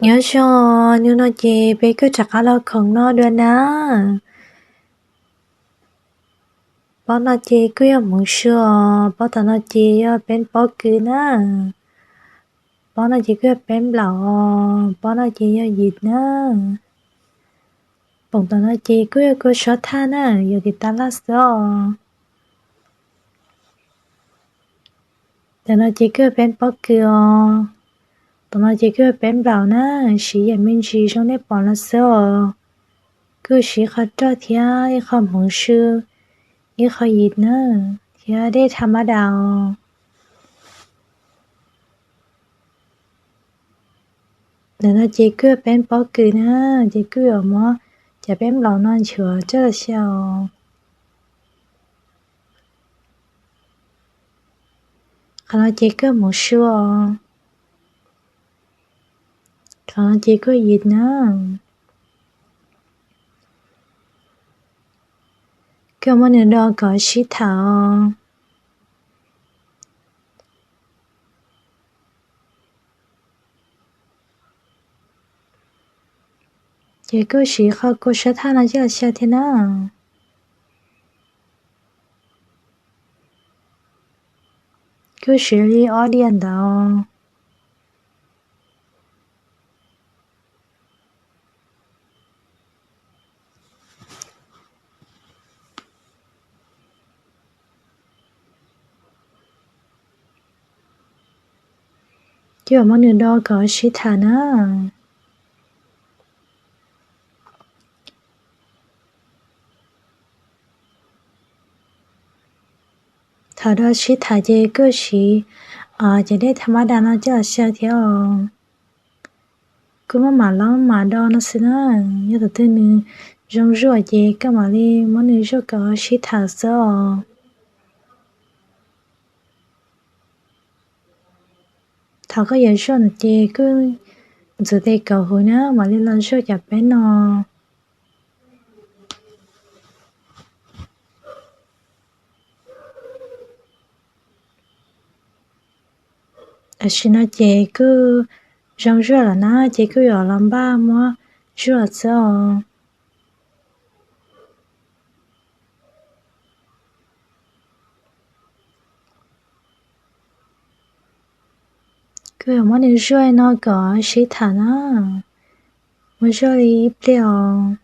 Nyob zoo, hnub no ces peb kuj rov qab los khoom noj dua na. Pob no ces kuj yog hmoov su os, pob tom no ces yog peb pob kws na. Pob no ces kuj yog peb nplaum os, pob no ces yog yim na. Poom tom no ces kuj yog kua suab thaj na, yog tiv tas laj xwb os. Tom no ces kuj yog peb pob kws os. Tom no ces kuj yog peb nplaum na, siv yam me ntsis zoo nej pom no xwb os. Kuj siv ib qho roj thiab ib qho hmoov su, ib qho yim na, thiab dej tha mab das os. Ntawm no ces kuj yog peb pob kws na, ces kuj yuav muab cov peb nplaum no nchuav coj los xyaw os. Qhov no ces kuj yog hmoov su os. Qhov no ces kuj yog yim na. Kuj yuav muab nws do kom sib tham os. Ces kuj siv qho kua suab thaj no coj los xyaw thiab na. Kuj siv li ob diav ntawd. Ces yuav muab nws do kom sib tham na. Thaum do sib tham ces kuj siv cov dej tha mab das no coj los xyaw thiab os. Kuj muab mam lob mam do no xwb na. Yog thaum twg nws zoo zuaj ces koj mam li muab nws zuaj kom sib tham xwb os. Thaum koj yuav zuaj no ces kuj ntxuav tes kaum huv na mam li los zuaj cov peb no. Tam sim no ces kuj zoo zuaj lawm na, ces kuj yuav los npaj muab zuaj xwb os. Kuj yuav muab nws zuaj no kom sib tham na, muab zuaj li ib pliag os.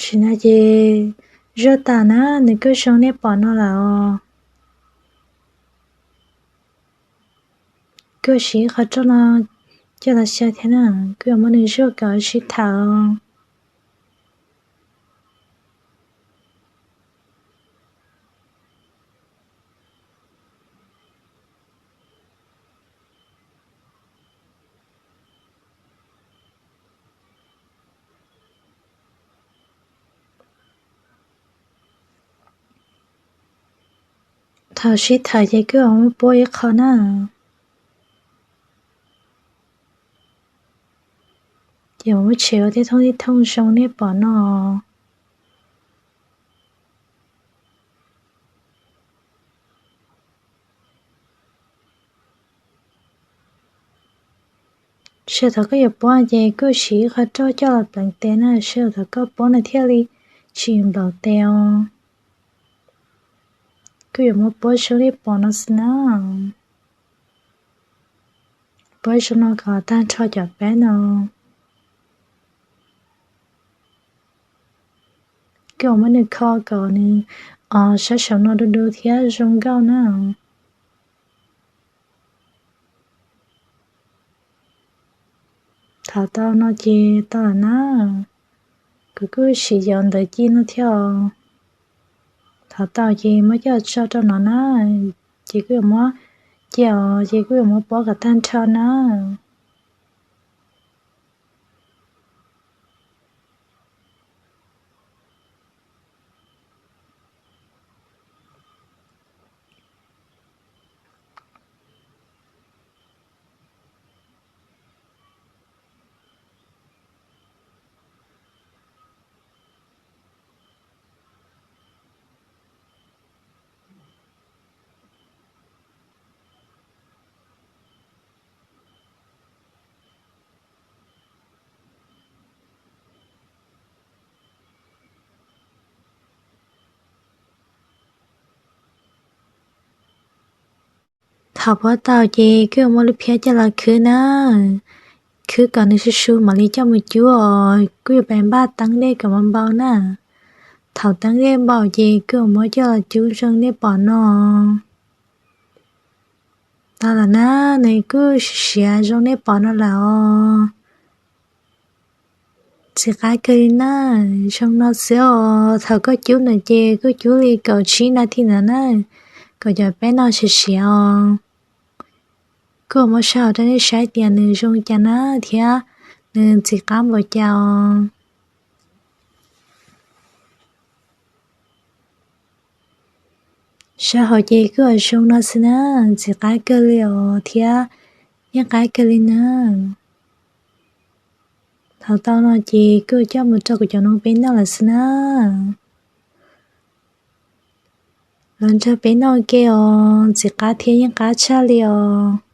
Tam sim no ces zuaj tas na, nws kuj zoo nej pom no lawm os. Kuj siv qhov roj no coj los xyaw thiab na, kuj yuav muab nws zuaj kom sib tham os. Thaum sib tham ces kuj yuav muab puab ib qho na. Ces muab tshem ua tej thooj tej thooj zoo nej pom no. Sij hawm thaum koj yuav puab ces kuj siv ib qho roj coj los pleev tes na, sij hawm thaum koj puab no thiaj li tsis nplaum tes os. Kuj yuav muab puab zoo nej pom no xwb na. Puab zoo no kom tag nrho cov peb no. Kuj yuav muab nws kho kom nws sab saum no du du thiab zoo nkauj na. Thov tau no ces tau lawm na. Kuv kuj siv cov ntawv ci no thiab os. Thov tau ces muab coj tso rau no na. Ces kuj yuav muab cia os, ces kuj yuav muab puab kom tag nrho na. Thaum puab tau ces kuj yuav muab lub phiab coj los khwb na, khwb kom nws su su mam li coj mus cub os. Kuj yuav pib npaj teeb dej kom npau npau na. Thaum teeb dej npau ces kuj yuav muab coj los cub zoo nej pom no. Tau lawm na, nws kuj siav zoo nej pom no lawm os. Ntxim qab kawg li na, zoo no xwb os. Thaum koj cub ntawd ces koj cub li kaum tsib nas this ntawd na, kom cov peb no siav siav os. Kuj muab sau rau nej saib tias nws zoo cas na thiab nws ntxim qab npaum cas os. Sab hauv ces kuj zoo no xwb na, ntxim qab kawg li os thiab yeej qab kawg li na. Thaum tau no ces kuj coj mus rau kuv cov noog peb noj lawm xwb na. Los nrog peb noj ke os, ntxim qab thiab yeej qab tshaj li os.